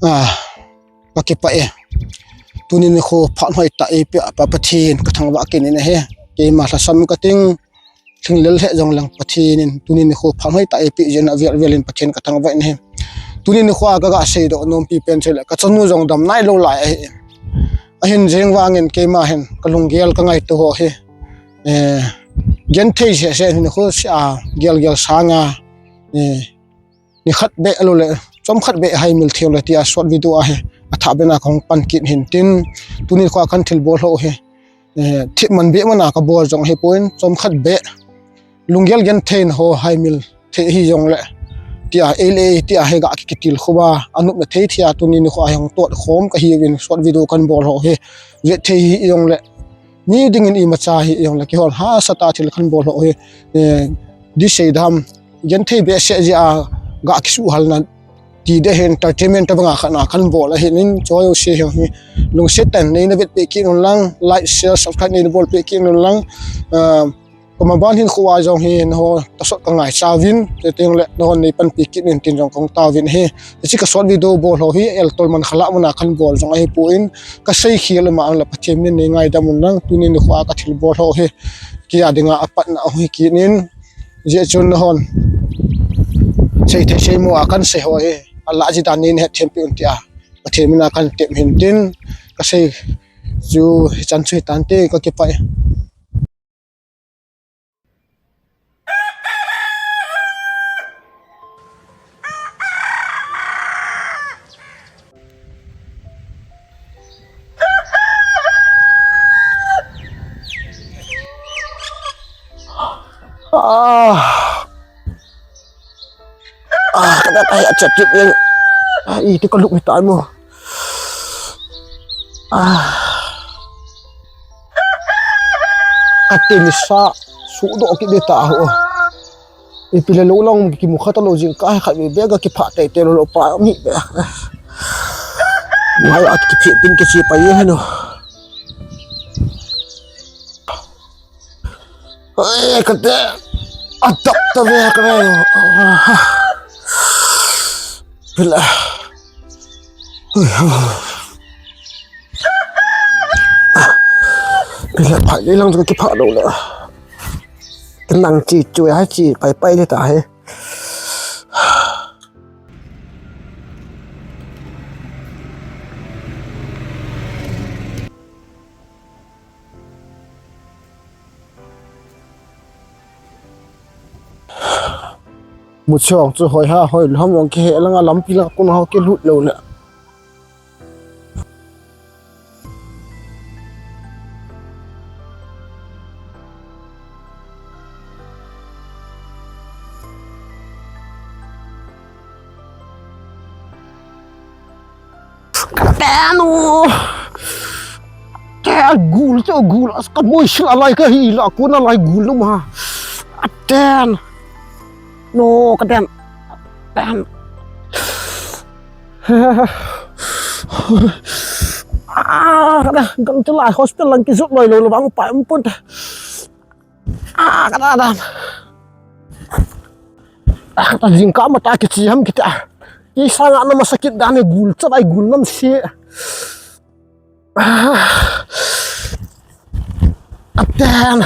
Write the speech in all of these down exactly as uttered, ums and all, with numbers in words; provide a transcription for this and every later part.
Ah, ka kipah e. Tuni nikho phat hoitah eipeh a Pa Pathen ka thangvah kit in ahi. Keima lhasam kating, lhinglel lheh jongleng Pathen in tuni nikho phat hoitah eipeh jeh in avel vel in Pathen ka thangvah in ahi. Tuni nikho a ka ga seidoh nompi pen chu le ka chanu jong dam nailou lai ahi. Ahin jeng vangin keima hin ka lunggel ka ngaito ho hi, eh, genthei seh seh nikho seh a, gel gel sanga, eh, nikhat beh alou le, chomkhat beh haimil thei le tia short video ahi, athah beh na kahung pan kit hin tin, tuni nikho a kathilbol ho hi, eh, thip man beh man a kabol jong ahipoi, chomkhat beh lunggel genthei na ho haimil thei hijongle, tia, ei le ei tia hi ga kitilkhou a, anop na thei thei a tuni nikho a hung tot khom kahiuvin short video kabol ho hi, vet thei hijongle, mi dingin imacha hijongle, kihol hahsa tah a thil kabol ho hi, eh, disei dam, genthei behseh jeh a ga kisuhhalna ti ding ahi, entertainment tabang a khat na kabol ahi in, choi ho seh hi lungset tah in neina vetpeh kit un lang, like, share, subscribe neina bolpeh kit un lang, ah, Koima ban hin kho a jong hi nangho tahsot ka ngaicha uvin, chuteng le nanghon neipanpi kit in tin jong kahung taovin ahi. Hiche ka short video bol ho hi eltol man khalah man a kabol jong ahipoi, kasei khel ma ang le Pathen in neingaidam un lang, tuni nikho a kathilbol ho hi kei a dinga apatna ahi kit in, hijeh chun nanghon seithei seimo a kasei ho hi alah jeh dan neina hetthem peh un tia Pathen min a katem hin tin, kasei chu hichan chu hitante, ka kipah e. Ah. Ah, ka dah kaya chat chat ni. Ah, itu kalau kita mo. Ah. Kati misa sudo kit dita ho. Ipi le lo lang ki mu khat lo jing ka khat be be ga kipha te te lo lo pa mi be. Mai at ki phi tin ki si pa ye no. Oi, kate. Adap ta ve kare. Pila. Pila phai le lang ki pha lo le. Nang chi chu hai chi pai pai le ta he. Muchong chu hoi ha hoi lham jong kihe langa lampi lang kun ho kilut lou le. Ten o. Ten gul chu gul as ka moi sil alai ka hi la ko na lai gul lo ma. Ten. No ka ten. Ten. Ah, ka ten. Kan tu lai hospital lang ki zut loi lo lo bang pa um pun. Ah, ka da da. Ah, ka da jingkah mata kichi ham kita. Isanga na masakit dan e gul chavai gul nam se. Ah. Atan.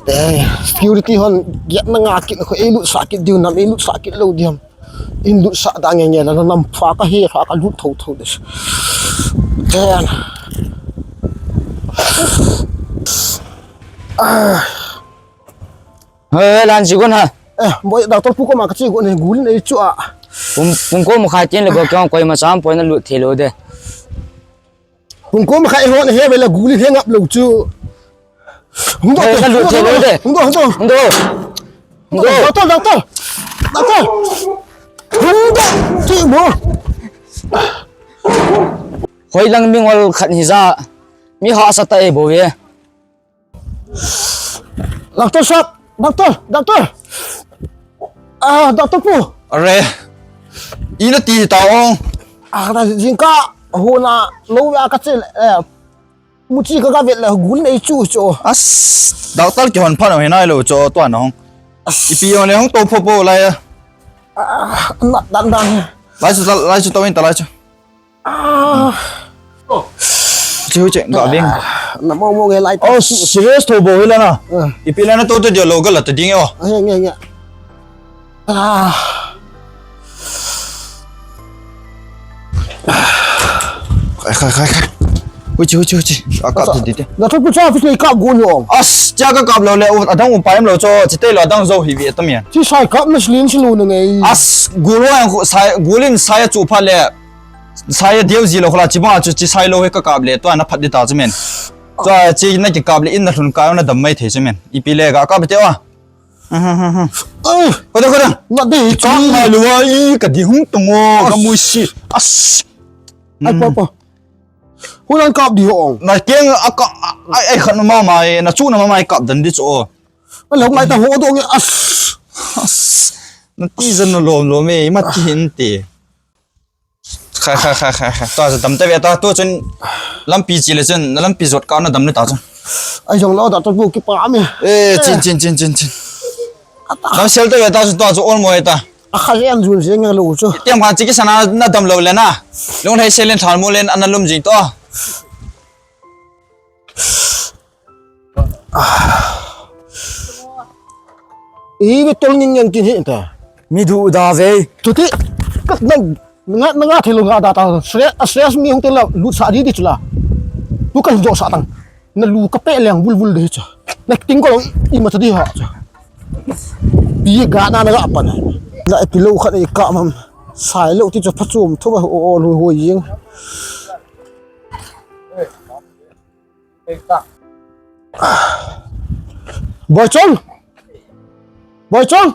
Eh, security hon giat na nga kit ko, eh, lut sa kit diu nam, eh, lut sa kit lo diam. In lut sa da nge nge la nam pha ka he, pha ka lut tho tho des. Then. Ah. He, lan chi gon ha. Eh, boi, doctor pu koma ka chi gon he, gul nei chu a. Pung, pung ko mo khai tin le bo kyong koi ma cham poi na lut thei lo de. Pung ko ma khai ho ne he, be la gul he ngap lo chu. Hung do, he, na lut thei lo de. Hung do, hung do. Hung do. Hung do. Doctor, doctor. Doctor. Hung do. Chi mo. Hoi lang mi ngol khat hi ja. Mi ha sa ta e bo ye. Doctor sahab, doctor, doctor. Ah, doctor pu. Are, ina ti ta ong. Ah, ka ta jingkah. Hona lou a ka che le, eh, muchi ka ga vet le gul nei chu chu. As, doctor kihon pha no hinai lo chu tua na hong. As. Ipi hong le hong to pho pho lai a. Ah, na dan dan. Lai chu, lai chu to in ta lai chu. Ah. Chu che ga veng. Na mo mo nge lai ta. Oh, serious tho bo hi la na. Ah. Ipi la na to to dia lo ga la ta ding e o. Ah, nge nge. Ah. Khai, khai, khai, khai. Huchi, huchi, huchi. A kap ti ti. Na thot pu cha office le kap gu ni ong. As, cha ka kap lo le, u, adang upai em lo cho, chi te lo adang zo hi vi ta mian. Chi sai kap na slin si lo na ngai. As, gu lo ang khu sai, gu lin sai a chu pha le. Sai a diu ji lo khu la chi ba chu chi sai lo he ka kap le, to na phat di ta chu men. To chi na ki kap le in na hlun ka na dam mai the chu men. Ipi le ga kap te wa. Aha, aha. Ai, koda, koda. Na de, ka ngai lou a, i, ka di hung tung o, ka mui si. As. Ai, pa, pa. Hunan kap di ho ong. Na keng a ka, ai, ai, khat na ma mai, na chu na ma mai kap dan di chu o. Ai, lou mai ta ho dong e, as. As. Na ti jan na lom lom e, ma ti hin ti. Khai, khai, khai, khai, khai. Tua chu dam ta ve ta, tu chun lampi chi le chun, na lampi jot ka na dam le ta chun. Ai jong lo da to bu ki pa mi. Eh, chin, chin, chin, chin, chin. Dam sel ta ve ta chu tua chu ol mo e ta. A kha jen jun je nge lo chu. Tiam khan chi ki sana na dam lo le na. Long hai selen thal mo len ana lum jing to. I ve tol ngin ngin tin hi ta. Mi du da ve. Tu ti. Ka na nga na nga thilo nga da ta. Sre, a sre mi hung te la lu sa di di chula. Tu ka jo sa tang. Na lu ka pe leng vul vul de cha. Na ting ko i ma cha di ha cha. Pi ga na na ga pa na. Na pi lo khat i ka mam. Sai lo ti cha pha chum tho ba o o lu ho ying. Boichong! Boichong!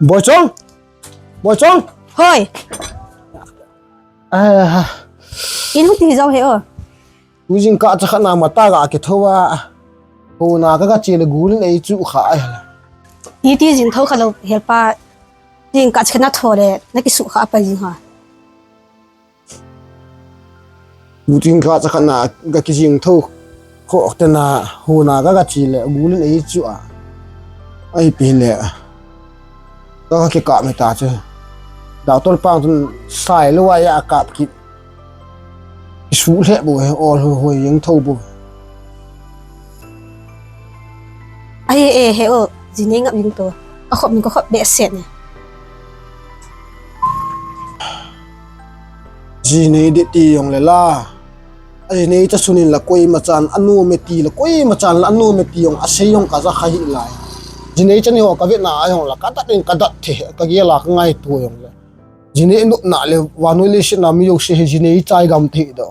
Boichong! Boichong! Hoi! Ah. In hung ti jao he o. Tujing kah cha khat na mata ga kithou a. Hona ka ga che le gul nei chu kha ai. Iti jing thou kha lo he pa. Jing kah cha khat na tho le na kisu kha pa jing ha. Tujing kah cha khat na ga kijing thou. Kho te na hona ka ga che le gul nei chu a. Ai pi le. Ka kikap mai ta chu. Doctor pang chun sai lou a ya kap kit. Kisu lheh bu he, ol hu hu jing thou bu. Ai e he o, jinei ngap jing to. Ka khop min ka khop behseh ne. Jinei di ti jong le la. Ajinei cha sunin la koima chan, anom e ti la koima chan la anom e ti jong, asei jong ka ja kha hi lai. Jinei cha ni ho ka ve na a jong la, ka dat in ka dat the, ka gel a ka ngaito jong le. Jinei nopna le, vannoi leiset na mi jouse hi jinei chai gam thei do.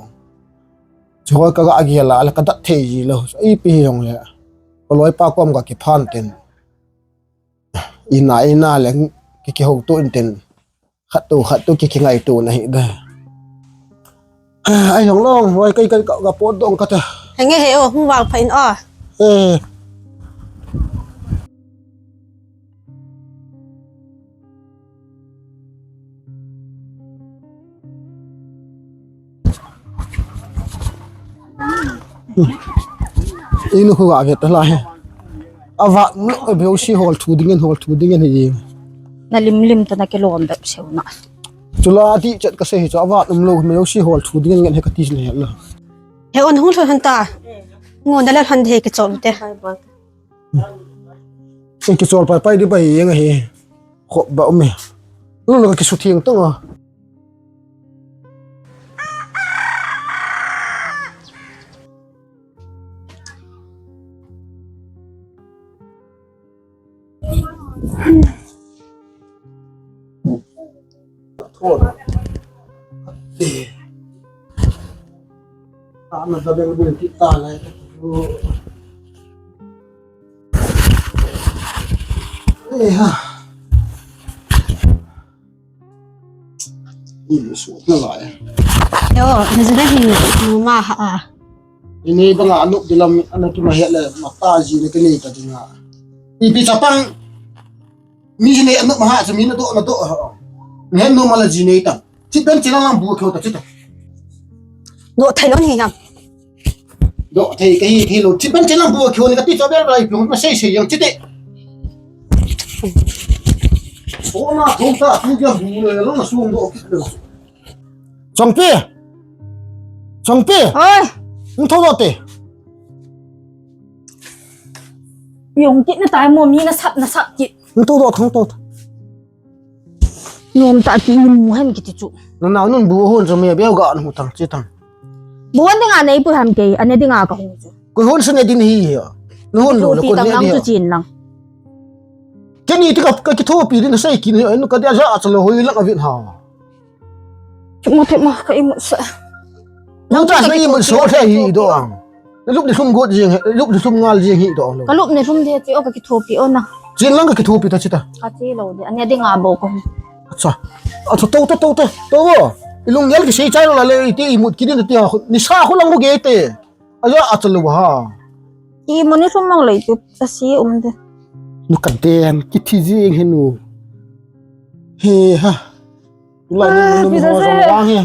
Chihoi ka ga gel a le ka dat thei ji lou. Ipi hi jong le. Ka loipa kom ka kiphan tin. Ina, ina le ki, kihouto in tin. Khat to, khat to ki, kingaito na hi da. Ai jong long, wai kai kai ka, ka pot dong ka ta. Henge he o, hung vang pha in o. Eh. Inu khu ga ve ta lai. Avat no, a beu si hol thu ding in, hol thu ding in hi. Na lim lim ta na kilom bep seu na. Chula ti chet ka sei hi chu avat um lo, meu si hol thu ding in ngen he ka ti le la. He on hung thon ta. Ngo na la han de ke chom te. Ei kichol pai pai di pai jeng ahi. Khop ba um e. Lu lu ka kisu thiang tong a. Thon. Ana da bel bel ti ta lai. Eh ha. Ni su na lai. Yo, ni zina hi nu ma ha a. Ni banga anu dilam ana tu ma hele ma ta ji ne ke ni ta dinga. Ipi chapang. Mi ji ne anu ma ha cha mi na do na do ha. Ne nu ma la ji ne ta. Chi ben chi lang lang bu kho ta chi ta. Doh thei lou ni nam. Doh thei ka hi thei lou. Chi ben chi lang bu kho ni kati cho ber lai piong ma sei sei yang chi te. Ona thong ta tu ja bu le lo na sung doh ki. Chongpi. Chongpi. Oi. Hung tho doh te. Yong kit na tai mo mi na sap na sap kit. Hung tho doh, hung tho. Nom ta ti mu hen kiti chu. Na nau nun bu hon chu me beu ga nu tang chi tang. Bu hon dinga nei pu ham kei, ane dinga ka hung chu. Koi hon sa ne din hi hi. Nu hon lo lo ko ne tang chu chin lang. Keni ti ka, ka kithopi din sai kin hi, nu ka dia ja a chalo hoi lang a vin ha. Thimo thimo ka imu sa. Nang ta sa imu so the hi do ang. Lup ni sum got jing, lup ni sum ngal jing hi do ang. Ka lup ni sum de ti o ka kithopi o na. Chin lang ka kithopi ta chi ta. Ka chi lo de. Ane dinga bo ko. Acha. Acha to to to to. To bo. Ilung yel ki sei chai lo la le ti imut ki din ti ha. Ni sa khu lang ko ge te. Aya acha lo ha. Imu ni sum mang le tu ta si um de. Nu ka den ki thi jing he nu. He ha. Tulai ni, ah, numei ho jong vang hi.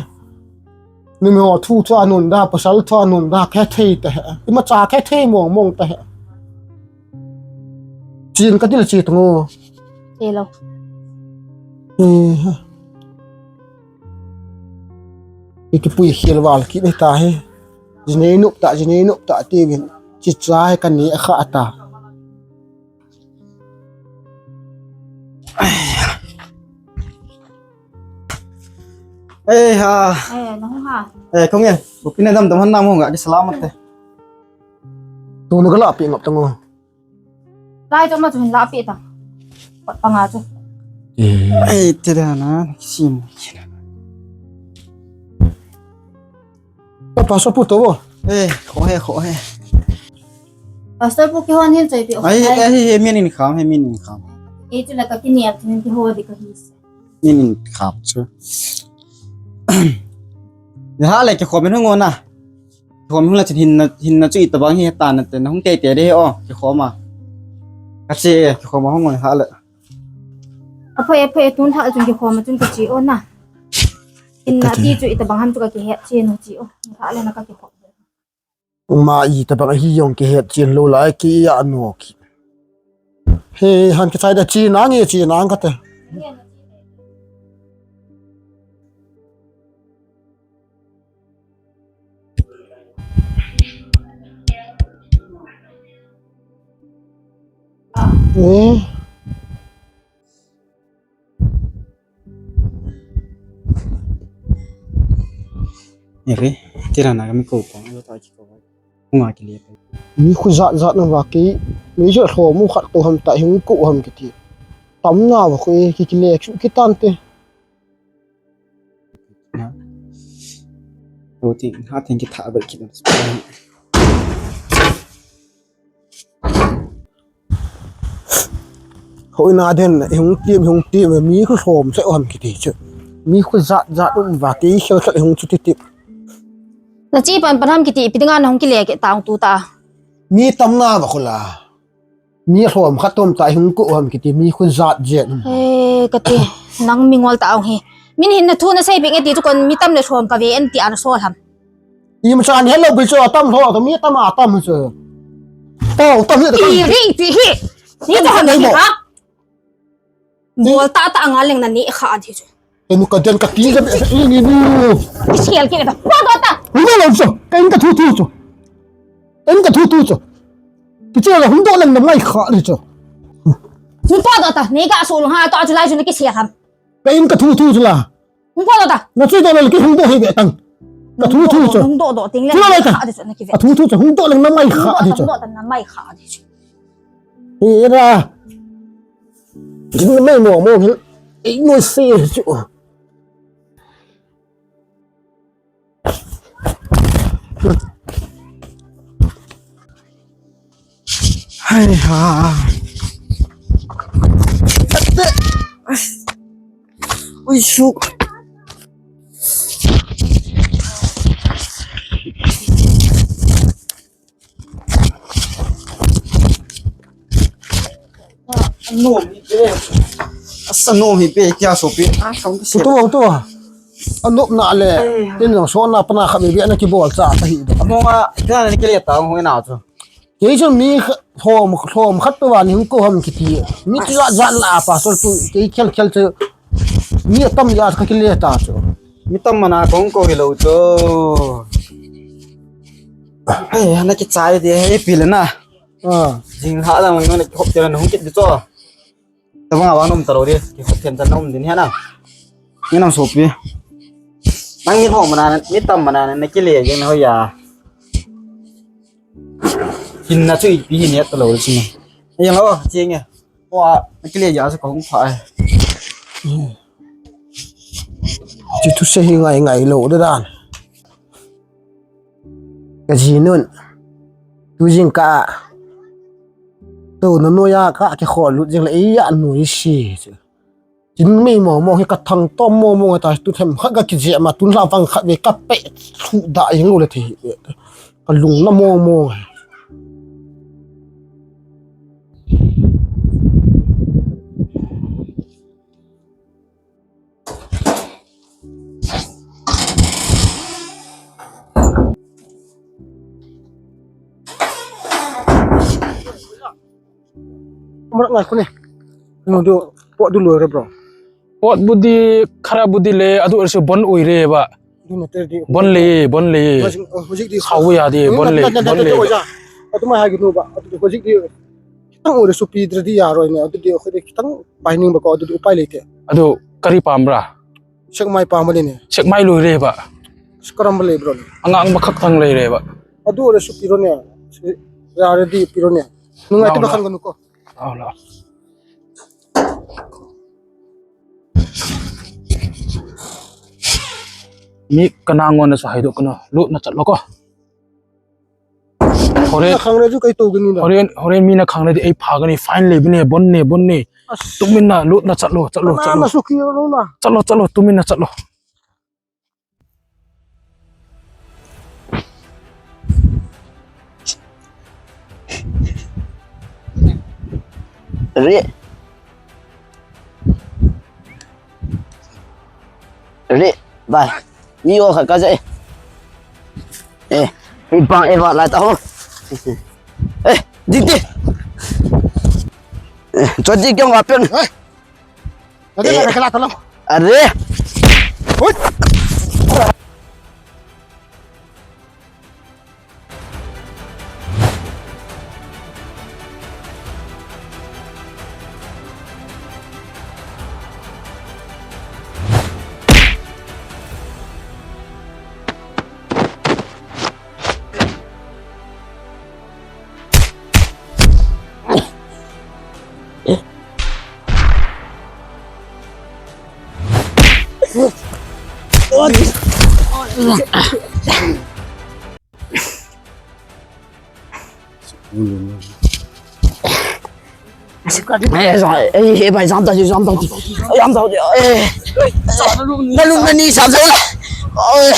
Numei ho thu chu anun da, pasal thu anun da, khe thei ta he. Imacha khe thei mong mong ta he. Chin ka til chi tung o. Hello. Eh, ha. Iki pui khel val ki ta he. Jinei nup ta, jinei nup ta ti vin. Chi cha he ka ni kha ta. Eh, ha. Eh, nang ha. Eh, kong e. Bupin e dam dam han nam hong ga ki salamat te. Tu nu ga la pi ngap tang o. Lai to ma tu la pi ta. Pat pa nga tu. Eh, te da na sim. Pa, pastor pu to bo. Eh, kho he, kho he. Pastor pu kihon hin choi pi. Ai, ai, he, he, min in kham, he, min in kham. Kei chu la ka kiniap thin kiho di ka hi se. Min in kham chu. Ya ha le kikhom in hung o na. Kikhom hung la chin hin na, hin na chu itabang hi ta na te na hung te te de o. Kikhom a. Ka che, kikhom a hung o ha le. Aphai, aphai, tun lha chun kikhom a chun ka che o na. Hin na ti chu itabang ham chu ka kihet che no che o. Lha le na ka kikhom. Ma itabang hi jong kihet chen lou lai ki a no ki. He han kichai da chi nang e chi nang ka te. Eh. Ere, tira na kami ko ko, ayo ta ki ko. Hunga ki le. Mi khu jat jat na va ki, mi jo lhom u khat to ham ta hung ko ham kiti. Tam na va khu ki ki le chu ki tan te. Na. O ti ha theng ki tha ba ki. Hoi na den, hung tim, hung tim, mi khu lhom se ham kiti chu. Mi khu jat jat um va ki khel khel hung chu ti ti. Na chi pan pan ham kiti, pi dinga na hung ki le ke tang tu ta. Mi tam na va khu la. Mi lhom khat tom ta hung ko ham kiti, mi khu jat jet. Eh, ka ti, nang mi ngol ta ong hi. Min hin na thu na sei bing e ti chu kon mi tam le lhom ka ve en ti a na sol ham. Imacha ni hello bi chu atam lho to mi tam atam chu. To tam hi to. I ri ti hi. Ni to han hi ha. Bol ta ta nga leng na ni kha di chu. Enu ka den ka ti ja ni ni ni. Sial ki ta. Ba do ta. Ni lo chu. Ka in ka thu thu chu. In ka thu thu chu. Ki che la hung do leng na mai kha di chu. Hung pa do ta. Ni ka su ha to chu lai chu ni ki sial ham. Ka in ka thu thu chu la. Hung po do ta. Na chu do le ki hung do hi ve tang. Ka thu thu chu. Hung do do ting le. Chu le ta. A de chu na ki ve. A thu thu chu hung do le na mai kha de chu. Hung do ta na mai kha de chu. Hi ra. Jing mai mo mo hin. Ei mo se chu. Hai ha. Ui su. Nom hi pe. Asa nom hi pe kya so pe. Ah, song ki se. Tu tu tu. Anop na le. Ai. Tin jong sona pana kha be be na kibol cha ta hi do. Amonga, kila na kile ta hung ina chu. Kei chu mi kha-, lhom, lhom khat pe vani hung ko ham kiti. Mi chu jat jat la pa so tu kei khel khel chu. Mi atam ya ka kile ta chu. Mi tam mana kong ko hi lo chu. Ai, hana ki chai de he pi le na. Ah. Jing ha lang lang na hop te na hung kit de chu. Tabang awang nom ta lo de. Ki hop ten ta nom din he na. Ni nang sopi. Nang ni lhom mana, mi tam mana na kile jeng na ho ya. Hinna chu ipi hi neh talou le chun. Ajang lo, cheng e. Wa, nakile ja sa kahung pha e. Chu thusei hi ngai ngai lou dan. Ka jinun. Tu jingkah. Tu nanoiya ka kikhol lut jing le iya nui si. Chin mei mong mong hi ka thangtom mong mong ta, tu themkhat ka kijep ma, tun lha vang khat ve ka pe thu da jing lou le thei. Ka lung na mong mong. Marak ngai kuni. Nung du, pot du loi re, bro. Pot budi, khara budi le, adu er se bon ui re ba. Du na ter di. Bon le, bon le. Hojik, hojik di. Khau ya di, bon le, bon le. Atu mai ha gi nu ba. Atu hojik di. Khitang ui re supi ter di ya roi ne. Atu di, khitang pai ning ba ko, atu di upai le te. Adu kari pam ra. Sekmai pam le ne. Sekmai loi re ba. Skram le, bro. Angang ba khak thang le re ba. Adu re supi ro ne. Ya re di pi ro ne. Nungai te ba khan ko nu ko. Aw la. Mi kana ngon na sa hai do kana. Lut na chat lo ko. Horen. Na khang le ju kai to gani na. Horen, horen mi na khang le di ei pha gani fine le bine bon ne bon ne. As. Tumin na lut na chat lo, chat lo, chat lo. Na suki ro na. Chat lo, chat lo, tumin na chat lo. Re. Re, bai. Mi o kha ka je. Eh, mi bang e va lai ta ho. Eh, di di. Eh, cho di kyong apen. Hey. Are. Are. Hui. Eh, eh, eh, bai, jam tau, jam tau. Jam tau, eh. Na lum na ni jam tau. Eh.